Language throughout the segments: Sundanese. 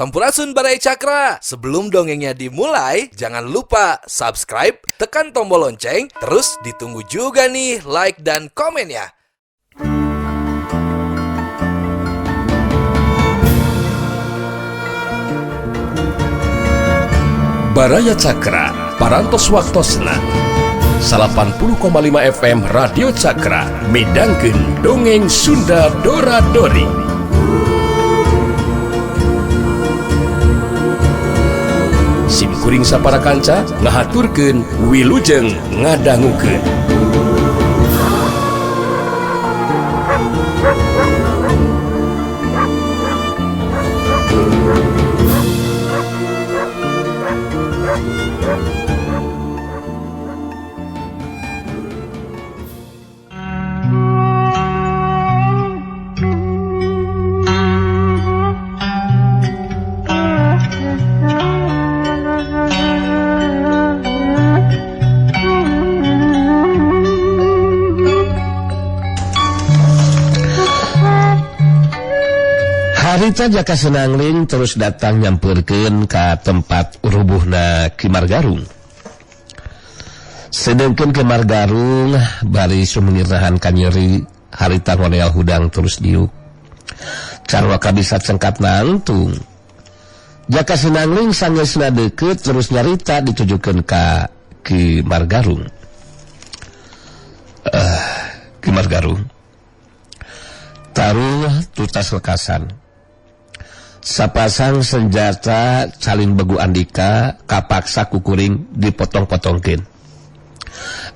Sampurasun Baraya Cakra. Sebelum dongengnya dimulai, jangan lupa subscribe, tekan tombol lonceng, terus ditunggu juga nih like dan komennya. Baraya Cakra, Parantos Waktosna 80,5 FM Radio Cakra midangkeun dongeng Sunda Dora Dori. Sim kuring sapara kanca ngahaturkeun wilujeng ngadangukeun. Harita Jaka Sinangling terus datang nyamperkeun ka tempat rubuhna Ki Margarung. Sedengkeun Ki Margarung bari sumengirnahan kanyeri, harita ngoneal hudang terus diuk. Carwaka bisa cengkat nangtung. Jaka Sinangling sanggeusna deukeut terus nyarita ditujukeun ka Ki Margarung. Ki Margarung. Taruh tutas lekasan. Sapasang senjata calin begu Andika kapaksa kukuring dipotong-potongkeun.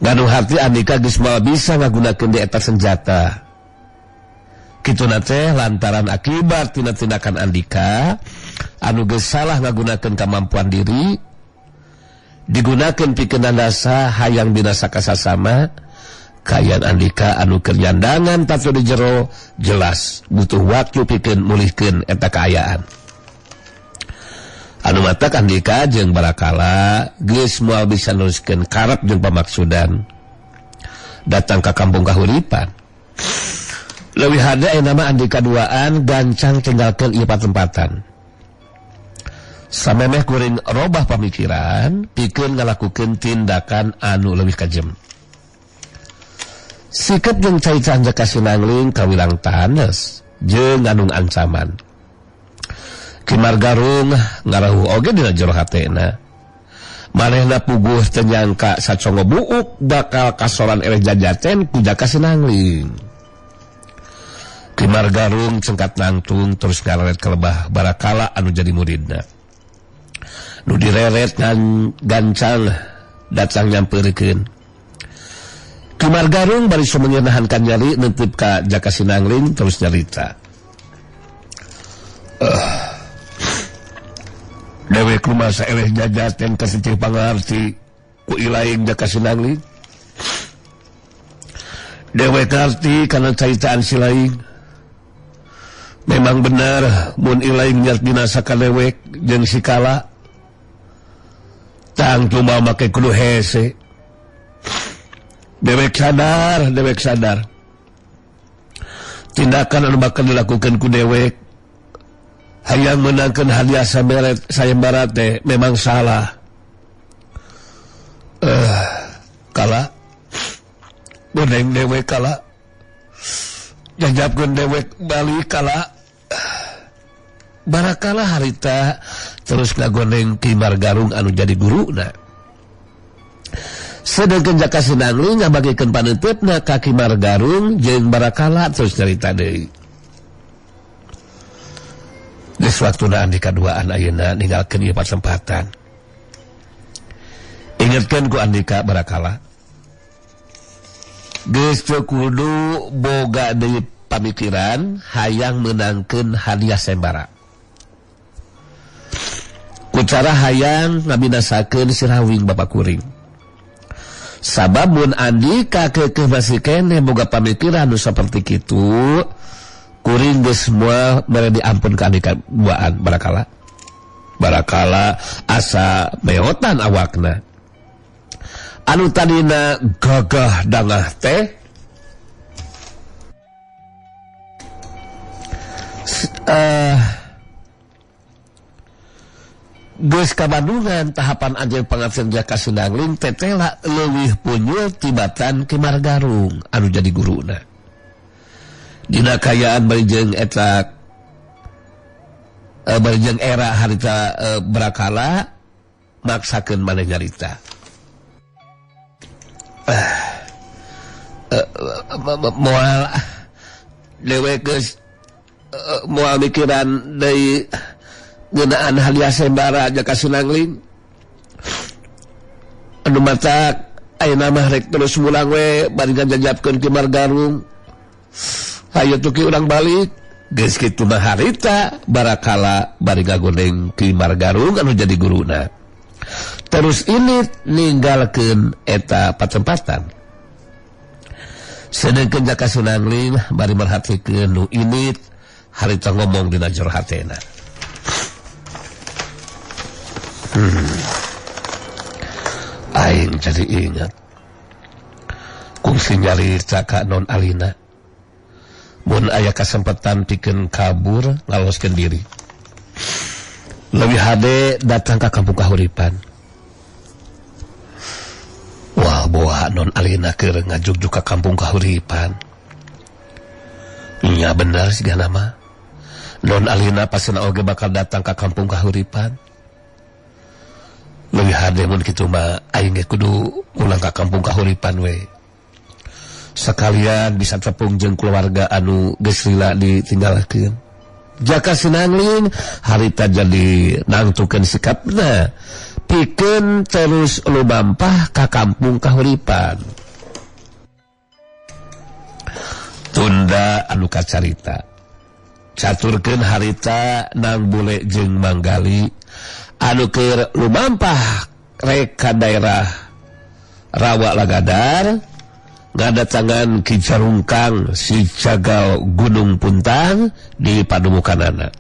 Gaduh hati Andika geus moal bisa ngagunakeun di eta senjata. Kituna teh lantaran akibat tina tindakan Andika anu geus salah ngagunakeun kamampuan diri, digunakeun pikeun nandasa hayang binasa kasasama. Kayan Andika anu keur nyandangan tato di jero jelas butuh waktu pikeun mulihkeun eta kaayaan. Anu matak Andika jeung Barakala geus moal bisa neruskeun karep jeung pamaksudan datang ka kampung Kahuripan. Leuwih hade aya nama Andika duaan gancang tinggalkeun ieu patempatan. Samemeh kuring robah pamikiran pikeun ngalakukeun tindakan anu leuwih kajem. Sikap jeung caican Jaka Sinangling kawilang tanes jeung ngandung ancaman. Ki Margarung ngarahu oge dina jero hatena. Manehna puguh teu nyangka sacongo buuk bakal kasoran eleh jajaten ku Jaka Sinangling. Ki Margarung cengkat nangtung terus ngareret ka lebah Barakala anu jadi muridna. Nu direret ngan gancang datang nyamperkeun. Ki Margarung bari sumenyeunahan kanyari nitip ka Jaka Sinangling terus nyarita. Dewek rumasa eleh jajaten kasicih pangarti ku ilaing Jaka Sinangling. Dewek ngarti kana caritaan si laing. Memang benar mun ilaing niat binasa ka dewek jeung si Kala. Tangtu mah make kudu hese. Dewek sadar, dewek sadar. Tindakan anu bakal dilakukan ku dewek hayang menangkan hadiah sayembara teh memang salah. Kala boneng dewek kala jajabkeun dewek balik kala. Barakala harita terus ngagoneng Ki Margarung anu jadi guruna. Sedangkan Jaka Sinangling ngabagikeun paneuteup ka Ki Margarung jeung Barakala terus nyarita deui. Geus waktuna Andika duaan ayeuna ninggalkeun ieu pasempatan. Ingetkeun ku Andika Barakala. Geus teu kudu boga deui pamikiran hayang meunangkeun hadiah sayembara. Ku cara hayang ngabinasakeun si Rawing bapak kuring. Sabab mun Andika keukeuh masih keneh boga pamikiran nu saperti kitu, kuring geus moal mere diampun ka Andika duaan Barakala. Barakala asa meotan awakna. Anu tadina gagah dangah teh Geus kabandungan tahapan anjeun pangabsen Jaka Sinangling tetela leuwih punyul tibatan Ki Margarung anu jadi guruna. Dina kayaan bari jeung eta bari jeung era harita Brakala maksakeun maneh nyarita. Moal dewe geus moal mikiran deui ngeunaan hadiah sembara Jaka Sinangling. Anu matak ayeuna mah rek terus mulang we bari ngajajabkeun Ki Margarung. Hayu tuh ki urang balik. Geus kitu mah harita Barakala bari ngagondeng Ki Margarung anu jadi guruna. Terus ini ninggalkeun eta patempatan. Sedengkeun Jaka Sinangling bari merhatikeun nu init harita ngomong dina jero hatena. Aing jadi ingat kungsi nyarita ka Non Alina. Mun aya kasempatan pikeun kabur ngaloskeun diri. Leuwih hade datang ka kampung Kahuripan. Wah, boa Non Alina keur ngajugjuk ka kampung Kahuripan. Nya bener sigana mah. Non Alina pasina oge bakal datang ka kampung Kahuripan. Leuwih hade mun kitu mah aing ge kudu ulang ka kampung Kahuripan we. Sekalian bisa tepung jeung keluarga anu geus lila ditinggalkeun. Jaka Sinangling harita jadi nangtukeun sikapna pikeun terus lumampah ka kampung Kahuripan. Tunda anu kacarita. Caturkeun harita nang bule jeung Manggali anu keur lumampah rek ka daerah Rawa Lagadar ngadatangan Ki Carungkang si Cagal Gunung Puntang di padumukanana.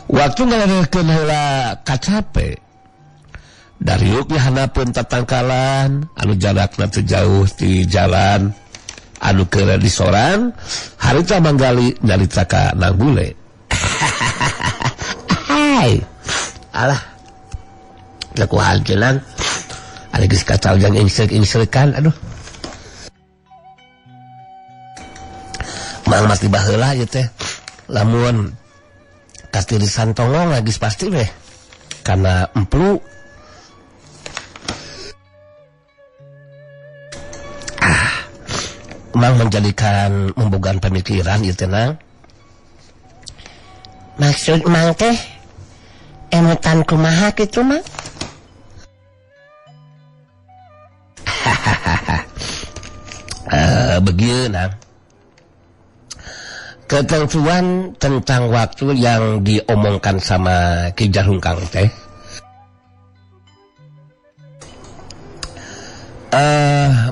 Waktu ngalarekeun heula kacape dariuk nyahanapeun tatangkalan anu jarakna teu jauh ti jalan anu keur disorang harita Manggali nyarita ka Nang Bule. Hai. Alah. Lakuhan jelang ari geus kacau jang ingsrek-ingsrekan aduh. Mang mati baheula ieu teh. Lamun katirisan tongong geus pasti weh. Kana emplu. Ah. Mang menjadikan membogaan pemikiran ieu teh nang. Maksud mang teh emutan kumaha kitu mang? Begieu nang. Ketentuan tentang waktu yang diomongkan sama Ki Jarungkang teh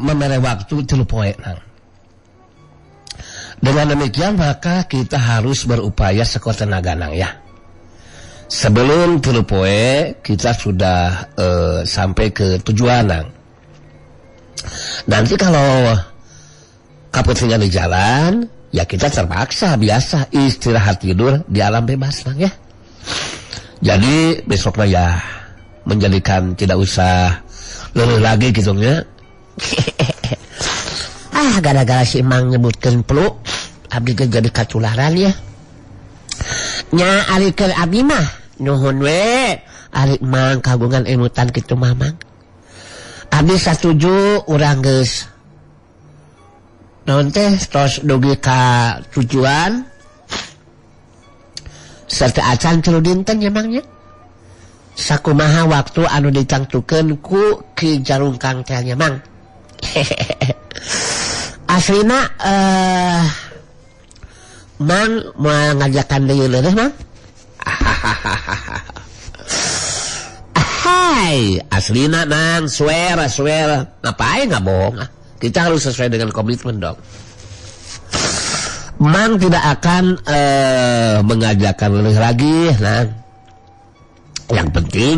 memere waktu 3 poe nang. Dengan demikian maka kita harus berupaya sekuat tenaga nang ya. Sebelum 3 poe kita sudah sampai ke tujuan nang. Nanti kalau kaputingnya di jalan ya kita terpaksa biasa istirahat tidur di alam bebas nang ya. Jadi besoknya ya menjadikan tidak usah leluh lagi gitu ya. Ah, gara-gara si Mang nyebutkeun peluk abdi ge jadi katularan ya. Nya ari keur abdi mah nuhun we ari Mang kagungan emutan kitu mah Mang. Abdi satuju urang geus naon teh tos dugi ka tujuan serta acan 3 dinten nya Mang nya. Sakumaha waktu anu ditangtukeun ku Ki Jarungkang teh nya Mang. Aslina Mang moal ngajakan deui leureun Mang. Hai, aslina Nang, swear swear. Ngapain nggak bohong? Kita harus sesuai dengan komitmen dong. Mang tidak akan mengajarkan lebih lagi, Nang. Yang penting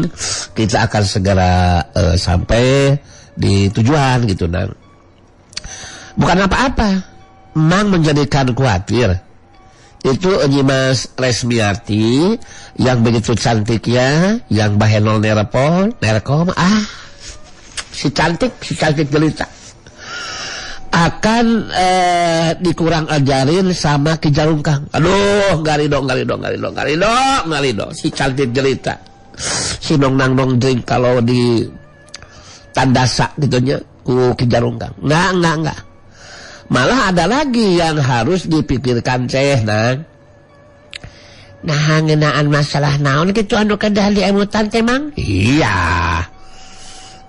kita akan segera sampai di tujuan gitu, Nang. Bukan apa-apa, Mang menjadikan khawatir. Itu Nyimas Resmiati yang begitu cantik ya, yang bahenol nerepon, nerkom, ah, si cantik jelita akan dikurang ajarin sama Ki Jalungkang. Aduh, ngarido, si cantik jelita, si nong nang nong drink kalau di tandasa gitunya ku Ki Jalungkang. Enggak. Malah ada lagi yang harus dipikirkan ceh nang. Nah, ngenaan masalah naon gitu anu kedah diemutan teh Mang? Iya.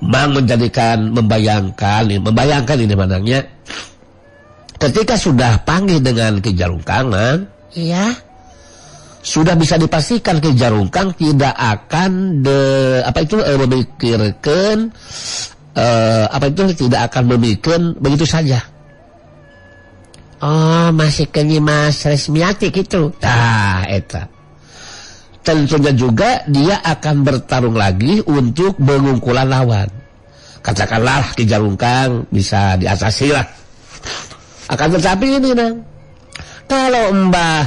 Mang menjadikan membayangkan ini manangnya. Ketika sudah panggil dengan Ki Jalungkang, Mang. Iya. Sudah bisa dipastikan Ki Jalungkang tidak akan memikirkan tidak akan memikirkan begitu saja. Oh, masih ke Nyimas Resmiati gitu. Nah, eta. Tentunya juga dia akan bertarung lagi untuk mengungkulan lawan. Katakanlah Ki Jalungkang bisa diatasi lah. Akan tetapi ini nang, kalau Mbah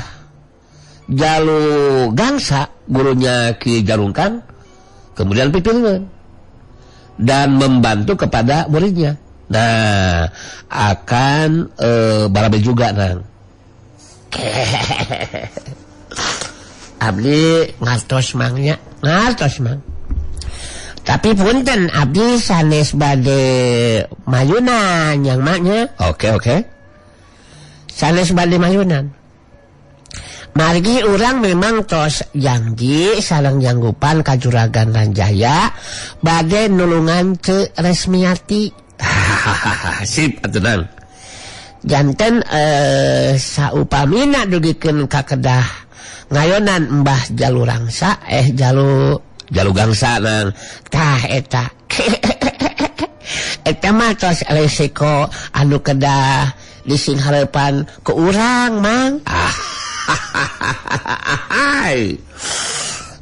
Jalu Gangsa gurunya Ki Jalungkang kemudian pipiringan dan membantu kepada muridnya. Nah, akan barabe juga nang. Abdi ngartos mangnya, ngartos mang. Tapi punten abdi sanes bade mayunan yang maknya. Oke. Sanes bade mayunan. Margi urang memang tos janji sareng janggupan ka Juragan Ranjaya bade nulungan Ceu Resmiati. Sip atuh nang. Janten saupamina dugikeun ka kedah ngayonan Mbah Jalu Rangsa Jalu Gangsa nang. Tah eta. Eta mah tos resiko anu kedah disingharepan ku urang Mang.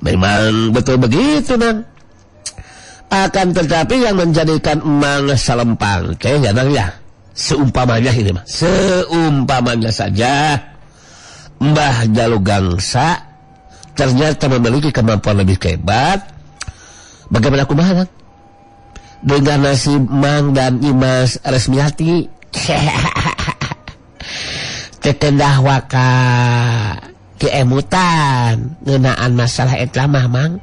Memang betul begitu nang. Akan tetapi yang menjadikan Emang salempang teh ya nang ya. Seumpamanya ini mah, seumpamanya saja Mbah Jalu Gangsa ternyata memiliki kemampuan lebih hebat. Bagaimana kumaha nang? Dengan nasib Mang dan Imas Resmiati. Tekendah waka diemutan ngeunaan masalah eta mah Mang.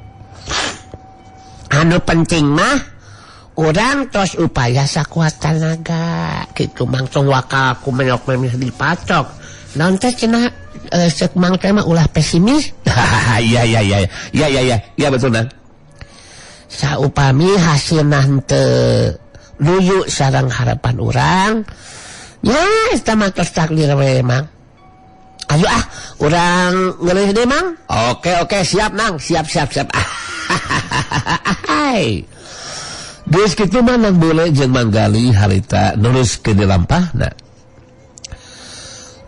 Anu penting mah urang tos upaya sakuat tanaga kitu Mang, tong waka ku menyok memih dipacok. Naon teh cenah seuk Mang teh mah ulah pesimis. Iya betul nang. Saupami hasilna henteu luyu sareng harapan urang, ya eta mah tos takdir we Mang. Ayo ah, urang ngeuleuh deui Mang. Oke, siap Nang, siap. Geus kitu mah Nang Bule jeung Manggali harita neruskeun di lampahna.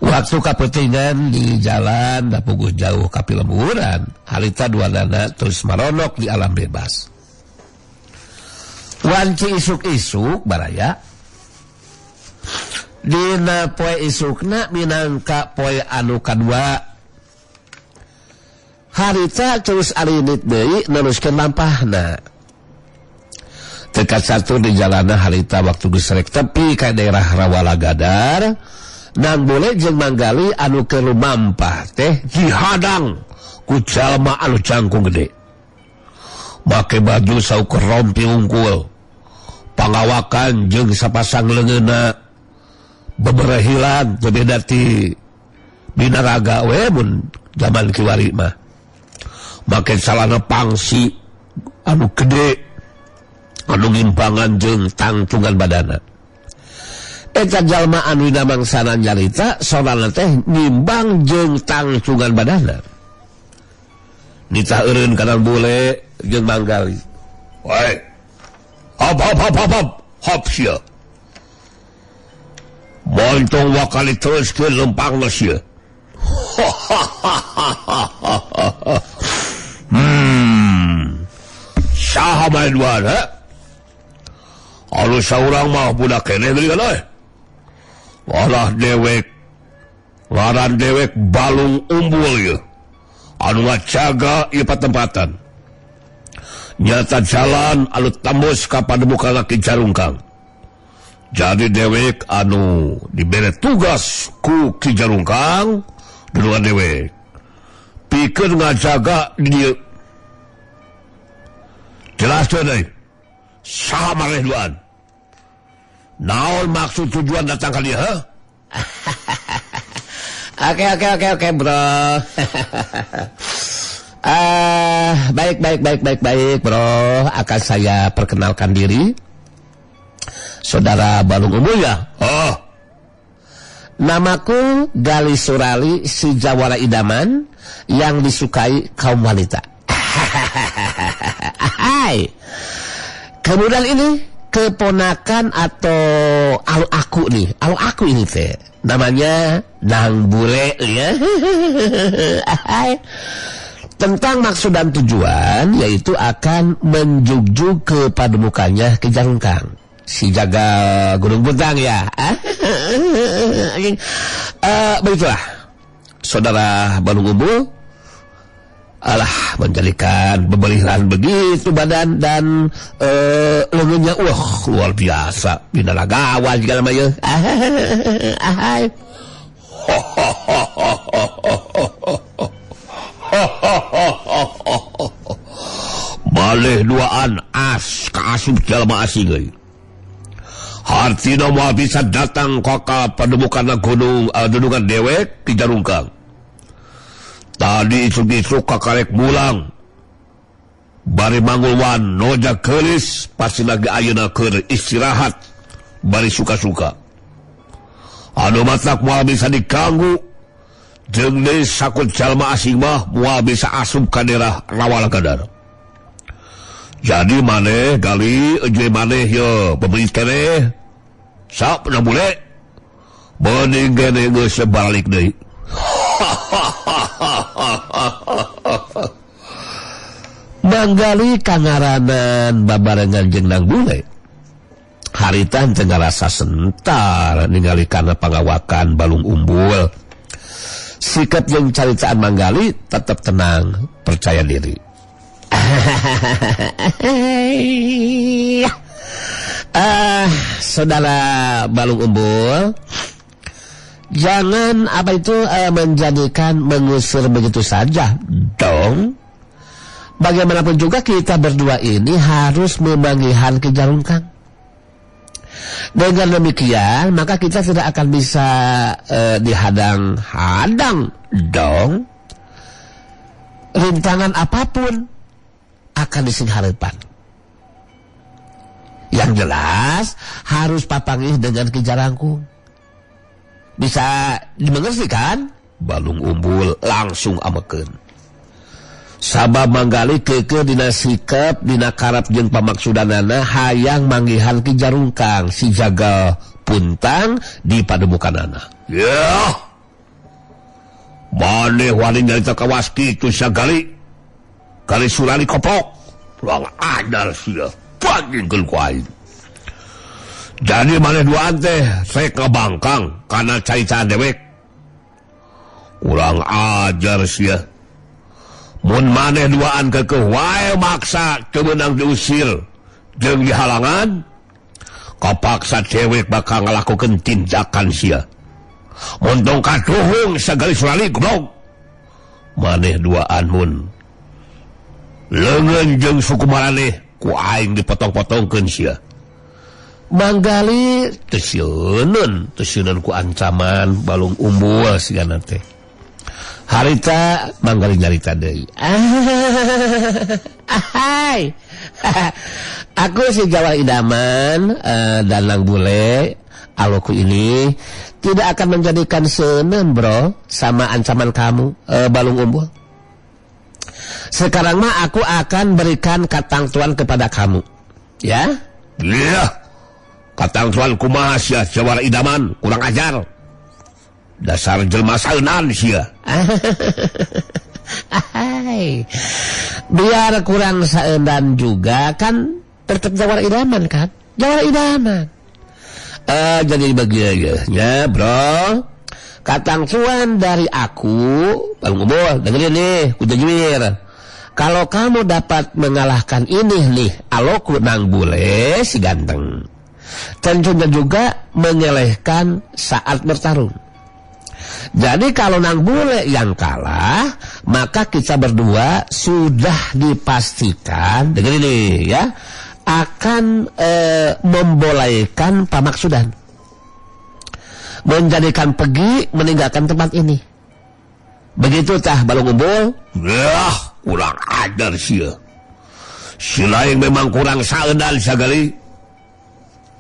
Waktu kapetingan di jalan da puguh jauh ka pilemburan, harita duanana terus maronok di alam bebas. Wanci isuk-isuk baraya. Dina poe isukna minangka poe anu kadua. Harita terus arinit deui neruskeun lampahna. Tekat satu di jalana harita waktu geus rek tepi ka daerah Rawalagadar, Nang Bule jeung Manggali anu keur lumampah teh dihadang ku jalma anu jangkung gede. Make baju saukur rompi unggul, pangawakan jeung sapasang leungeunna beberehilan teu beda ti binaraga we mun zaman kiwari mah. Make calana pangsi anu gede anu ngimpangan jeung tangtungan badana. Eta jalma anu dina mangsana nyarita sorana teh nyimbang jeung tangtungan badana. Nitah eureun kana Bule jeung Manggali. Woi. Hop hop hop hop hop. Hop sia. Montong wakali teruskeun lempangna sia. Saha bae duaan ha? Anu saurang mah budak keneh deui kan euy. Walah dewek Ngaran dewek Balung Umbul ye. Anu ngajaga ieu patempatan. Nyata jalan anu tembus ka padepokan Ki Jarungkang. Jadi dewek anu dibere tugas ku Ki Jarungkang duluan dewek. Pikeun ngajaga di dieu. Jelas teu deui. Saha maneh duaan? Naon maksud tujuan datang ka dieu, heuh? Oke, bro. Baik, bro. Akan saya perkenalkan diri. Saudara Balung Umbul ya? Oh. Namaku Gali Surali, si Jawara Idaman yang disukai kaum wanita. Hai. Kemudian ini keponakan atau alu aku nih, alu aku ini teh. Namanya Nang Bule ya. Tentang maksud dan tujuan, yaitu akan menjugjug ke padepokannya Ki Jarungkang, si jaga Gunung Puntang ya. Begitulah saudara Balung Umbul. Alah, menjadikan bebelihan begitu badan dan lengannya, wah luar biasa, binaragawan segala macam. Baleh duaan as kaasup jalma asing euy. Hartina moal bisa datang ka padepokan gunung dudungan dewek Ki Jarungkang. Tadi isuk-isuk kakarek mulang. Bari mangulwan noja keris pasti lagi ayeuna keur istirahat bari suka-suka. Anu matak moal bisa diganggu jeung deui sakut jalma asing mah moal bisa asup ka daerah Rawalakadar. Jadi maneh gali euy maneh ye pebeulit keneh sok na bule mending gene geus balik deui. Manggali kangaranan babarengan jeung Nang Bule. Harita teu ngarasa sentar ningali kana pangawakan Balung Umbul. Sikap jeung caritaan Manggali tetap tenang, percaya diri. Saudara Balung Umbul, jangan apa itu menjadikan mengusir begitu saja dong. Bagaimanapun juga kita berdua ini harus memanggihan Ki Jarungkang. Dengan demikian maka kita tidak akan bisa dihadang-hadang dong. Rintangan apapun akan disingharepan. Yang jelas harus papangih dengan Ki Jarangkung. Bisa dimengerti kan? Balung Umbul langsung amekeun. Sabab Manggali keukeuh dina sikep dina karep jeung pamaksudanana hayang manggihan Ki Jarungkang si jagal puntang di padepokanana. Yah. Maneh wani nyarita kawas kitu sagali. Kali Surali koplok. Urang ajar sia. Pagingkeun ku aing. Jadi maneh duaan teh rek ngabangkang kana cai-caan dewek. Urang ajar sia. Mun maneh duaan keukeuh wae maksa teu meunang diusir jeung dihalangan, kapaksa dewek bakal ngalakukeun tindakan sia. Mun tong kaduhung sagali Surali goblok. Maneh duaan mun leungeun jeung suku maraneh ku aing dipotong-potongkeun sia. Manggali teu sieun ku ancaman Balung Umbul sigana teh. Harita Manggali nyarita deui. Ahai. Aku si Jawara Idaman dan Nang Bule aloku ini tidak akan menjadikan seuneun bro sama ancaman kamu Balung Umbul. Sekarang mah aku akan berikan katangtuan kepada kamu. Ya? Iya. Katangtuan kumaha sia Jawara Idaman, kurang ajar. Dasar jelma saeunan sia. Biar kurang saeunan juga kan tetap Jawara Idaman kan? Jawara Idaman. Jadi begini ya, bro. Katangsuan dari aku, Balung Umbul, dengerin nih, ku Jajuwir. Kalau kamu dapat mengalahkan ini nih, aloku nang bule si ganteng. Tentunya juga mengelehkan saat bertarung. Jadi kalau nang bule yang kalah, maka kita berdua sudah dipastikan, dengerin nih ya, akan membolehkan pamaksudan. Menjadikan pergi meninggalkan tempat ini. Begitu tah Balung Umbul? Wah, kurang ajar sia. Si lain memang kurang saedan sagali.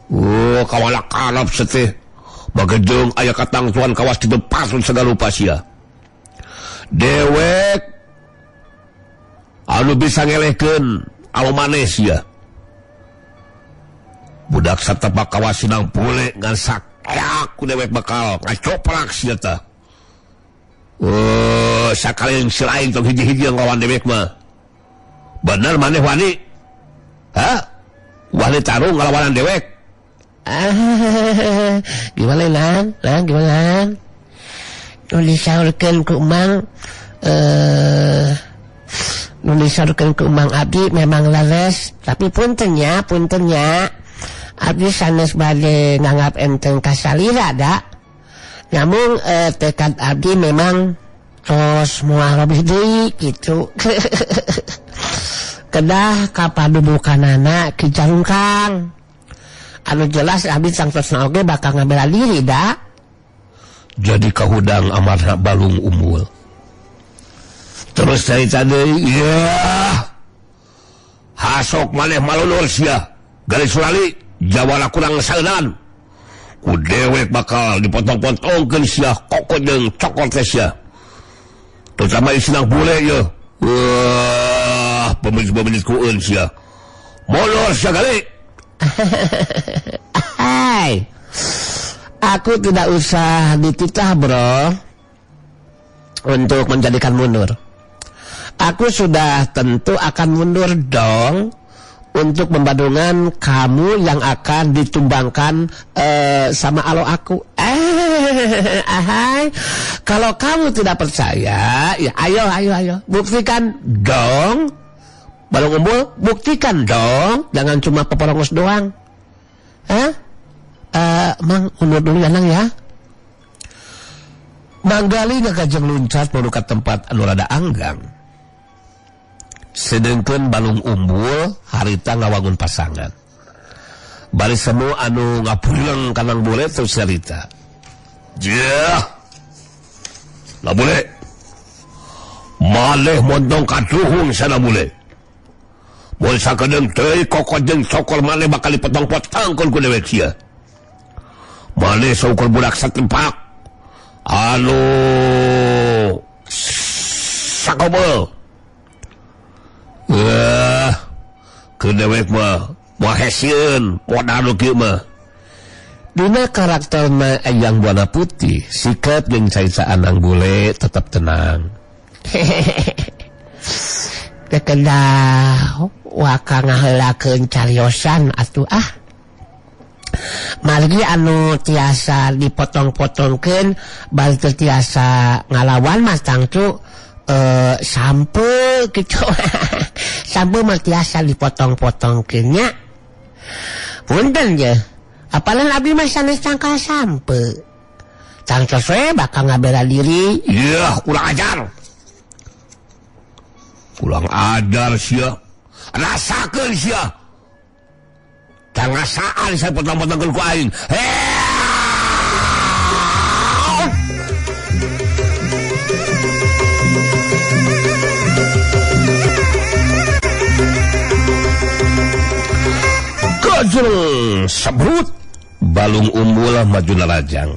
Oh, kawala kalap seteh. Bagejeng aya katangtuan kawas di depan segala rupa sia. Dewek anu bisa ngelehkeun anu maneh sia. Budak satepak kawas sinang bule ngan aku dewek bakal ngacoprak sia tah. Oh, sakalian selain tong hiji-hiji nglawan dewek mah. Bener maneh wani? Hah? Wani tarung nglawanan dewek? Gimana Lang? Lang gimana? Nu disaurkeun ku Mang nu disaurkeun ku Mang abdi memang leres, tapi punten nya. Abdi sanes bade nganggap enteng kasalira da. Namun tekad abdi memang tos moal robih deui kitu. Kedah kapadubukanana Ki Jarungkang. Anu jelas abdi sangtosna oge bakal ngabela diri da. Jadi kahudang amarna Balung Umbul. Terus carita deui, yah. Hasok maneh malulur sia. Garis sulali jawara kurang saeunan. Ku dewek bakal dipotong-potongkeun sia kokot jeung cokot teh sia. Terutama isinang bule ye. Wah, pemilis-pemilis kueun sia. Molor sia kali. Hai. Aku tidak usah dititah, bro, untuk menjadikan mundur. Aku sudah tentu akan mundur dong untuk membadungan kamu yang akan ditumbangkan sama alo aku. Ahai. Kalau kamu tidak percaya, ya ayo ayo ayo, buktikan dong. Balung Umbul, buktikan dong, jangan cuma peporongos doang. Hah? Mang, undur dulu ya Nang ya. Manggali gakajeng luncat menuju ka tempat anu rada anggang. Sedengkeun Balung Umbul harita ngawangun pasangan. Bari semu anu ngapuleng ka Nang Bule terus harita. Jah. La bule. Maleh montong kaduhung sana bule. Mun sakedeung teuing kokot jeung cokor maneh bakal dipotong-potongkeun ku dewek sia. Maneh saukur budak satempak anu sakobel. Wah, ke dewek mah moal hesieun poda nu kieu mah. Dina karakterna Eyang Buana Putih, sikap jeung carita Nang Bule tetap tenang. Kekedah waka ngaheulakeun cariosan atuh ah. Margi anu tiasa dipotong-potongkeun bari teu tiasa ngalawan mah tangtu sampe gitu. Sampe mah tiasa dipotong-potongkeun nya. Punten je. Apalan abdi mah sanes tangkal sampe. Tangtos we bakal ngabela diri. Yah, kurang ajar. Kurang ajar sia. Rasakeun sia. Tangasaan saya potong-potongkeun ku aing. Kajeng sebrut Balung Umbul maju narajang.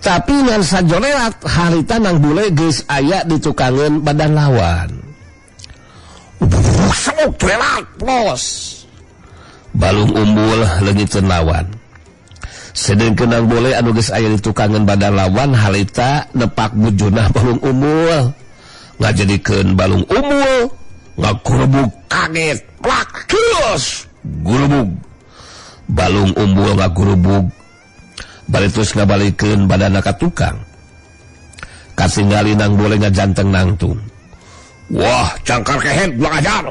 Tapi ngan sajorelat harita Nang Bule geus aya di tukangeun badan lawan. Sok trelat plos. Balung Umbul leungiteun lawan. Sedengkeun Nang Bule anu geus aya di tukangeun badan lawan harita nepak bujuna Balung Umbul. Ngajadikeun Balung Umbul ngagurebug kaget plak kios gurubug. Balung Umbul ngagurebug. Bari terus ngabalikeun badanna ka tukang. Katinggali Nang Bule ngajanteng nangtung. Wah, cangkar kehed kurang ajar.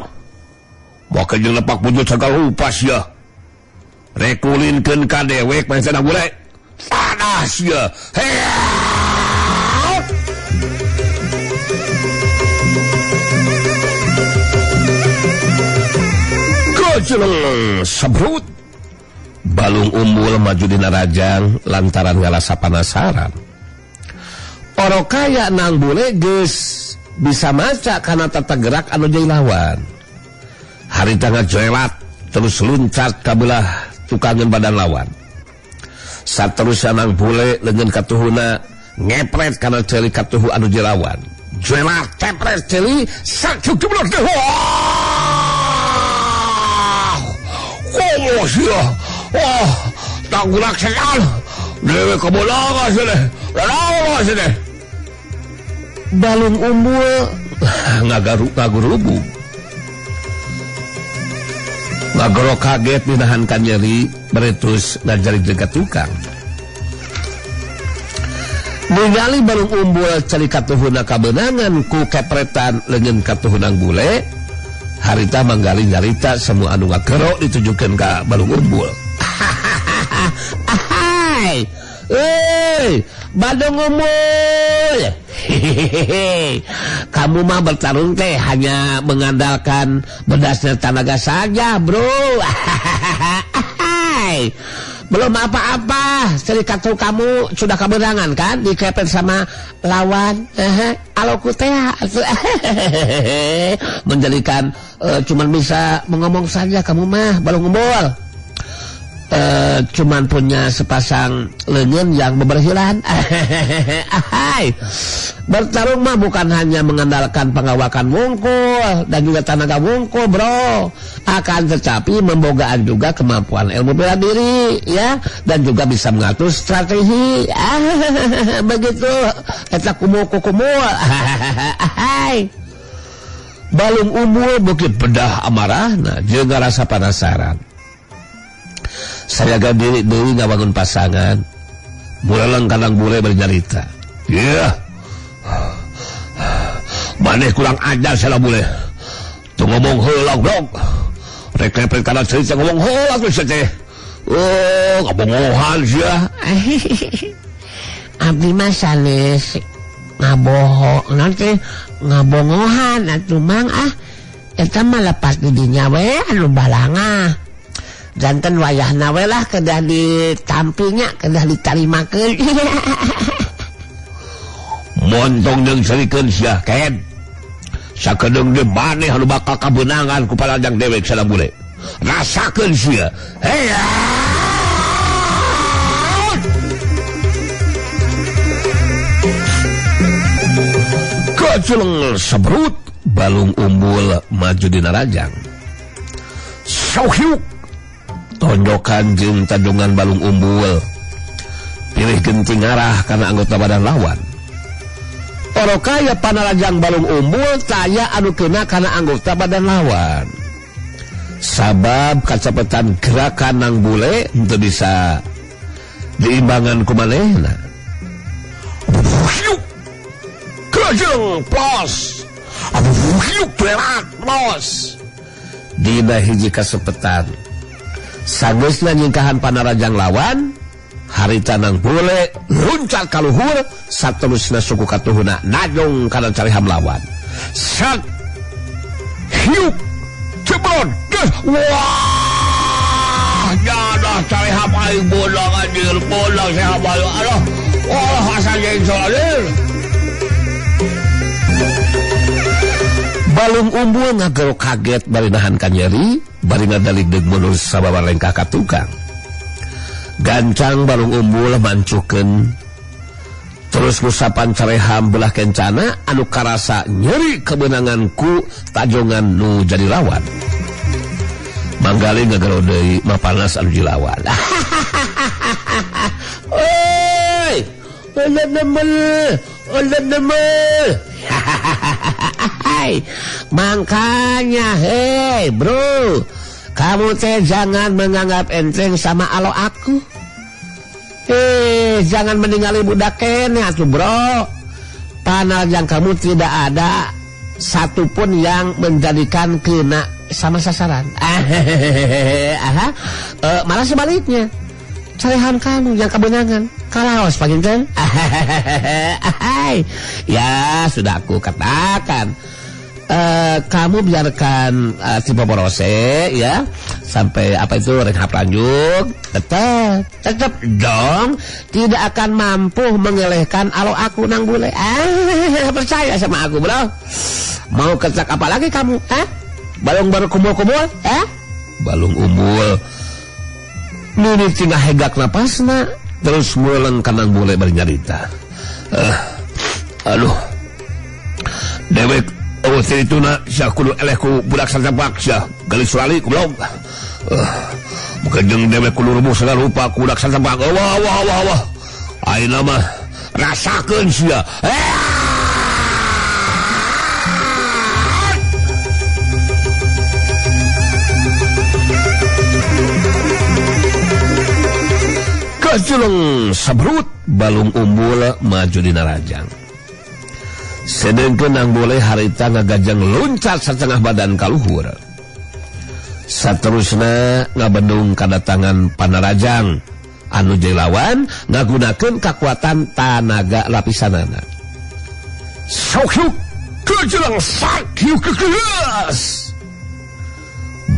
Make jeung lepak bujut sagala rupa sia. Rekulinkeun ka dewek maneh Nang Bule. Tanah sia. Heat! Kajeleng sebrut. Balung Umbul maju dina rajang lantaran ngarasa panasaran. Oro kaya Nang Bule geus bisa maca kana tata gerak anu jadi lawan. Harita ngajoelat terus luncat ka belah tukangan badan lawan. Saterusna Nang Bule leungeun katuhuna ngepret kana ceuli katuhu anu jadi lawan. Joelat tepret ceuli sajuk jeblok deh. Wah! Komo sia. Wah, tanggurak setan. Dewe kebolongan sini. Lalawa sini. Balung Umbul ngagurubug. Ngagoro kaget dinahankan nyeri, beretus ngajari jaga tukang. Ningali Balung Umbul cari katuhuna kabenangan ku kepretan leungeun katuhunang bule. Harita manggali nyarita semua anu ngagero ditujukeun ka Balung Umbul. Ahai. Hei, Balung Umbul. Hehehe. Kamu mah bertarung teh hanya mengandalkan bedasnya tenaga saja, bro. Ahai. Belum apa-apa, serikat kamu sudah kemenangan kan dikepet sama lawan. Aloku teh menjadikan cuman bisa mengomong saja kamu mah Balung Umbul. Cuman punya sepasang lengan yang bebersihan. Ahai. Bertarung mah bukan hanya mengandalkan pengawakan wungkul dan juga tenaga wungkul, bro. Akan tetapi membogaan juga kemampuan ilmu bela diri, ya, dan juga bisa mengatur strategi. Begitu. Eta kumu kukumul. Ahai. Balung Umbul bukit bedah amarahna jeung rasa penasaran. Sayaga diri deui ngabangun pasangan. Muleleng ka Nang Bule bernyarita. Yeah. Maneh kurang ajar salah bule. Teu ngomong heula goblok. Rek kepret kana cerita ngomong heula geus teh. Oh, ngabongohan sia. Abdi mah sanes ngaboho, nanti ngabongohan atuh mang ah. Eta mah lepas di dinya we anu balangah. Janten wayahna we lah kedah ditampinya, kedah ditarimakeun. Montong jeung serikeun sia ken. Sakedeung deui maneh anu bakal kabeunangan ku paranjang dewek salah bule. Rasakeun sia. Hey. Kaceleng sebrut Balung Umbul maju dina rajang. Sauhiuk tonjokan jeung tadungan Balung Umbul pilih genting arah karena anggota badan lawan. Oro kaya panarajang Balung Umbul taya anu kena karena anggota badan lawan. Sabab kacepetan gerakan Nang Bule henteu bisa diimbangan ku manehna. Kajeng plos. Berat plos. Dina hiji kasepetan. Sageusna nyingkahan panarajang lawan, harita Nang Bule luncat ka luhur, saterusna suku katuhuna najong kana cariham lawan. Sat hiup cebrot. Wah, jadah cariham aing bolang anjir, bolang sehat ayo. Aduh, oh asa jeung anjir. Balung Umbul ngagero kaget bari nahan ka nyeri, bari ngadaligdeug mundur sababa lengkah ka tukang. Gancang Balung Umbul mancukeun terus ngusapan careham belah kencana anu karasa nyeri kebenangan ku tajongan nu jadi lawan. Manggali ngagero deui mapanas anu jilawan. Oi, ulah nemel. Makanya hei bro, kamu teh jangan menganggap enteng sama alo aku. Jangan meninggali budak kene atuh bro. Panarajang kamu tidak ada satupun yang menjadikan kena sama sasaran. Malah sebaliknya. Calehan kamu yang kebenangan. Kalaos panginten. Ya, sudah aku katakan. Kamu biarkan si Poporose ya sampai apa itu renghap lanjut, tetap dong tidak akan mampu mengelehkan alo aku nang bule. Percaya sama aku bro. Mau kecak apa lagi kamu? Balung baru kumpul-kumpul? Balung umbul. Nini tinggal hegak napasna terus muleng kanang bule bari nyarita. Aduh. Dewek oh itu na sia kudu eleh ku budak sacapak sia galis sulali goblok. Bukan jeung dewek kudu rubuh segala rupa ku budak sacapak. Wah wah wah wah. Ayeuna mah rasakeun sia. Kajulung sabrut balung umbul maju dina rajang. Sedengkeun nang boleh harita ngagajang loncat setengah badan kaluhur. Saterusna ngabendung kadatangan panarajang anu jeung lawan ngagunakeun kakuatan tanaga lapisanana. Sok kajulung sakyuk kekeus.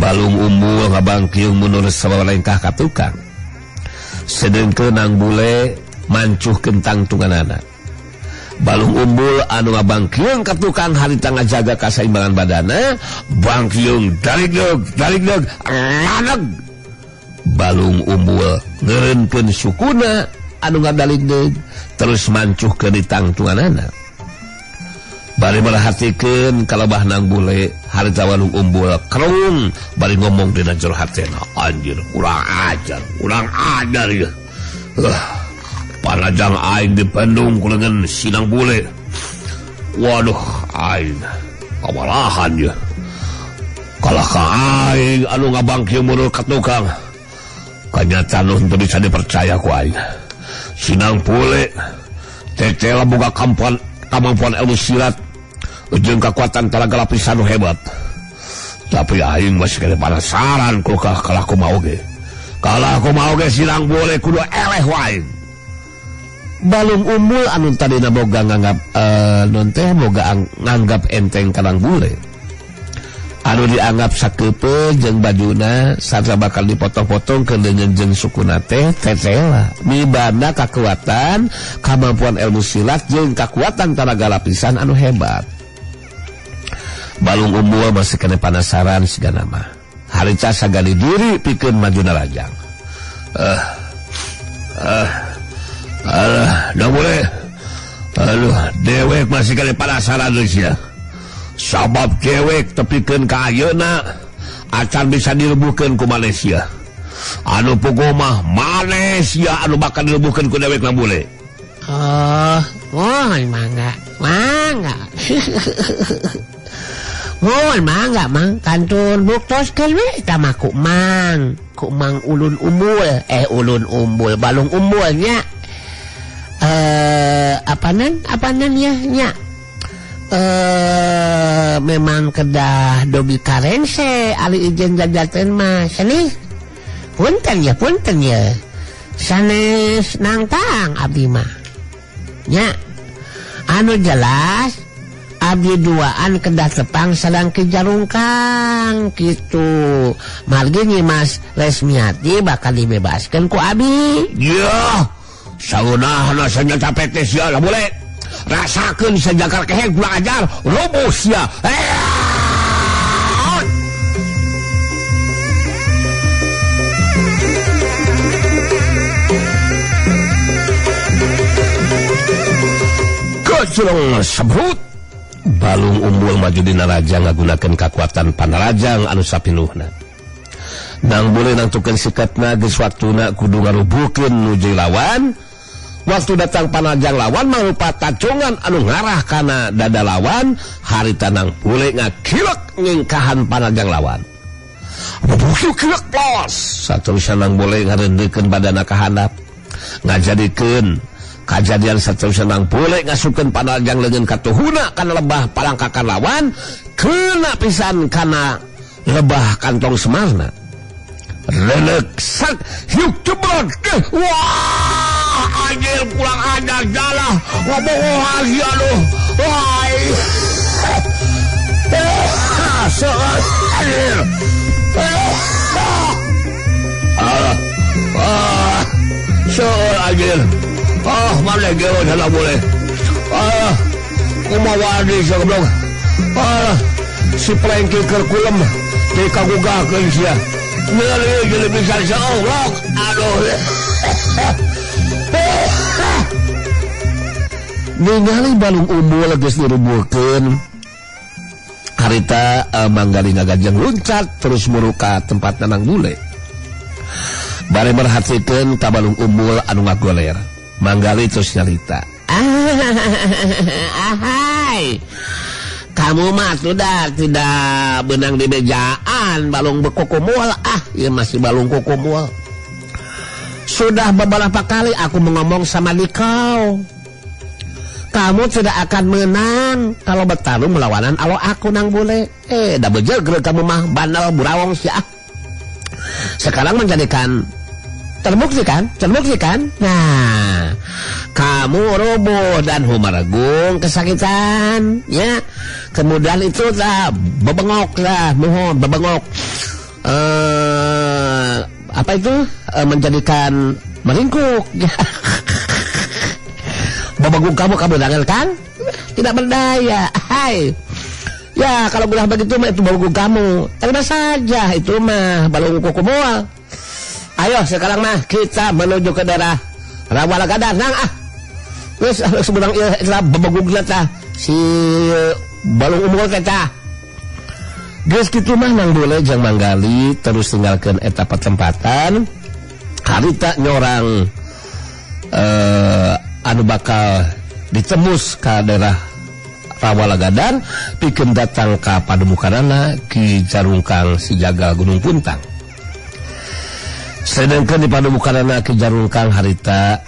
Balung umbul ngabangkiung mundur sabalengkah ka tukang. Sedengkeun nang bule mancuh kentang tunganana. Balung umbul anu ngabangkiung ka tukang harita ngajaga kasaimbangan badana, bangkiung daligdeg laneg. Balung umbul ngeureunkeun sukuna anu ngadaligdeg terus mancuh ke ditangtunganana. Bari merhatikeun kalebah nang bule harita balung umbul kerung bari ngomong dina jero hatena, anjir kurang ajar ieu. Panajang aing dipendung ku lengan sinang bule. Waduh aing kawalahan ya. Kalah ka aing anu ngabangkieu mundur ka tukang. Kanyataan nu teu bisa dipercaya ku aing. Sinang bule tetela boga kamampuan ilmu silat jeung kekuatan tenaga lapisan nu hebat. Tapi aing masih kena penasaran ku kalah kumaha oge. Kalah kumaha oge sinang bule kudu eleh wae. Balung umbul anu tadina boga nganggap non teh boga nganggap enteng kanang bule. Anu dianggap sakepe jeung bajuna sarta bakal dipotong-potong ke leungeun jeung sukuna teh tetela. Mibanda kakuatan kamampuan ilmu silat jeung kakuatan tanaga lapisan anu hebat. Balung umbul masih kena penasaran sigana mah. Harita sagali diri pikeun maju narajang. Alah, dah boleh. Aduh, dewek masih kena penasaran sia. Sabab dewek tepikeun ka ayeuna acan bisa direbuhkeun ku Malaysia. Anu puguh mah Malaysia anu bakal direbuhkeun ku dewek mah boleh. Oh, wah mangga. Mangga. Mohon mangga mang kantun buktoskeun we eta mah ku mang. Ku mang ulun umbul, ulun umbul, balung umbulnya. Apanan ya nya. Memang kedah dogi karense ali ijen jajaten mah seni. Punten ya. Sanes nangtang abdi mah. Nya. Anu jelas abdi duaan kedah tepang sadang Ki Jarungkang kitu. Margi Nyimas Resmiati bakal dibebaskeun ku abdi. Ya. Saunahna senjata capek teh sia lah boleh. Rasakeun sajakar kehek kurang ajar, roboh sia. Kacurang sebrut. Balung umbul maju dina raja ngagunakeun kakuatan panarajang anu sapinuhna. Nang boleh nangtukeun sikapna geus waktuna kudu ngarubuhkeun nu jeung lawan. Waktu datang panajang lawan mangrupa tacungan anu ngarah kana dada lawan, harita nang bule ngakilek nyingkahan panajang lawan. Kilek plos. Saterusna nang bule ngareundeukeun badana ka handap. Ngajadikeun kajadian saterusna Nang Bule ngasupkeun panarjang leungeun katuhuna kana lebah palangkakan lawan kena pisan kana lebah kantong Semarna. Renek sak hiuk jebrot. Wah, anjir kurang ajar jalah. Ngabogohan sia aduh. Wah. Anjir. Seueur anjir. Ah, mana gelo salah boleh. Ah, kumaha wadi sia goblok. Ah, si Prengki keur kulem teu kagugahkeun sia. Nyeri jadi bisa seolok. Aduh. Ningali balung umbul geus dirubuhkeun. Harita Manggali ngagajeng luncat terus muru ka tempat Nang Bule. Bare merhatikeun ka balung umbul anu ngagoler. Manggali terus nyarita. Ahai. Kamu mah sudah tidak benang di bejaan balung bekokomol. Ah, ya masih balung kokomol. Sudah beberapa kali aku mengomong sama dikau. Kamu tidak akan menang kalau bertarung melawanan alo aku Nang Bule. Dah bejeger kamu mah bandel burawong sih ah. Sekarang menjadikan terbukti kan? Terbukti kan? Nah, kamu roboh dan humargung kesakitan, ya. Kemudian itu lah bebengok lah, mohon bebengok. Apa itu? Menjadikan meringkuk. Bebengok kamu dengar kan? Tidak berdaya. Hai. Ya, kalau udah begitu mah itu bebengok kamu. Terima saja itu mah balung kuku mual. Ayo sekarang mah kita menuju ke daerah Rawalagadan nang ah. Wis sebenang ieu eta bebegugna tah si balung umur teh tah. Geus kitu mah Nang Bule jeung Manggali terus tinggalkeun eta patempatan. Harita nyorang anu bakal ditembus ka daerah Rawalagadan pikeun datang ka pademukanana Ki Jarungkang si Jagal Gunung Puntang. Sedangkan di pademukanana Ki Jarungkang harita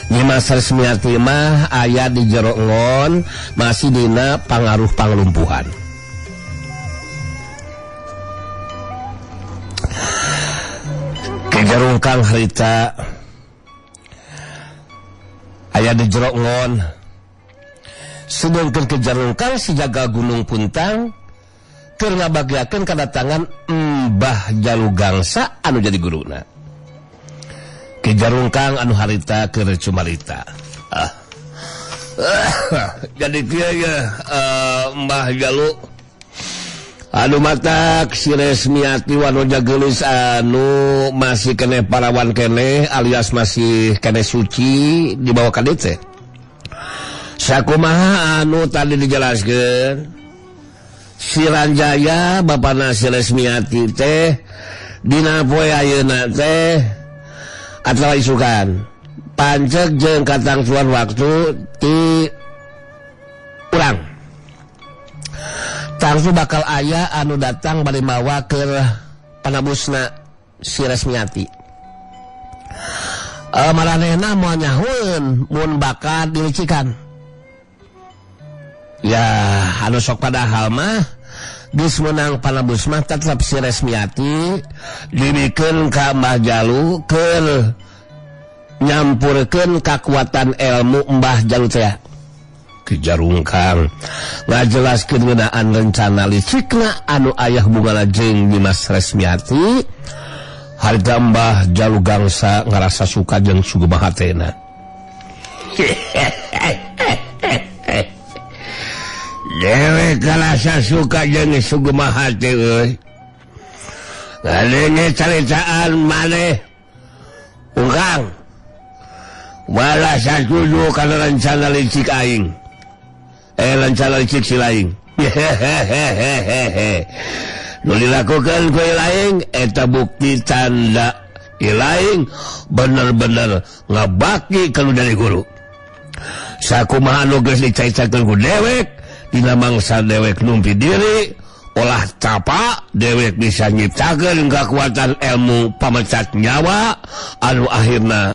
Nyimas Resmiati mah aya di jero ngon masih dina pangaruh panglumpuhan. Ki Jarungkang harita aya di jero ngon. Sedangkan Ki Jarungkang si Jagal Gunung Puntang keur ngabagiakeun kadatangan Mbah Jalu Gangsa anu jadi guruna. Ki Jarungkang anu harita keur cumarita. Jadi kieu ya Mbah Jalu anu matak si Resmiati wanoja geulis anu masih keneh parawan keneh alias masih keneh suci dibawa ka dieu teh. Sakumaha anu tadi dijelaskeun si Ranjaya bapana si Resmiati teh dina poe ayeuna teh atawa isukan panceg jeung katangtuan waktu ti urang tangtu bakal aya anu datang bari mawa keur panabusna si Resmiati. Maranehna moal nyahueun mun bakal dilicikan. Ya anu sok padahal mah geus meunang panabus mah tetep si Resmiati dibikeun ka Mbah Jalu keur nyampurkeun kakuatan ilmu Mbah Jalu teh. Ki Jarungkang ngajelaskeun ngeunaan rencana licikna anu ayah bungana jeung Nyimas Resmiati. Harga Mbah Jalu Gangsa ngarasa suka jeung sugema hatena. Dewek ngarasa suka jeung sugema hate euy. Ngadenge caritaan maneh urang malah satuju kana rencana licik aing. Rencana licik si laing. Hehehehe. Nu dilakukan ku laing eta bukti tanda ilaing bener-bener ngabaki kalau dari guru. Sakumaha nu geus dicaicakeun ku dewek dina mangsa dewek numpi diri Olah tapa dewek bisa nyiptakeun kekuatan ilmu pamecat nyawa anu akhirna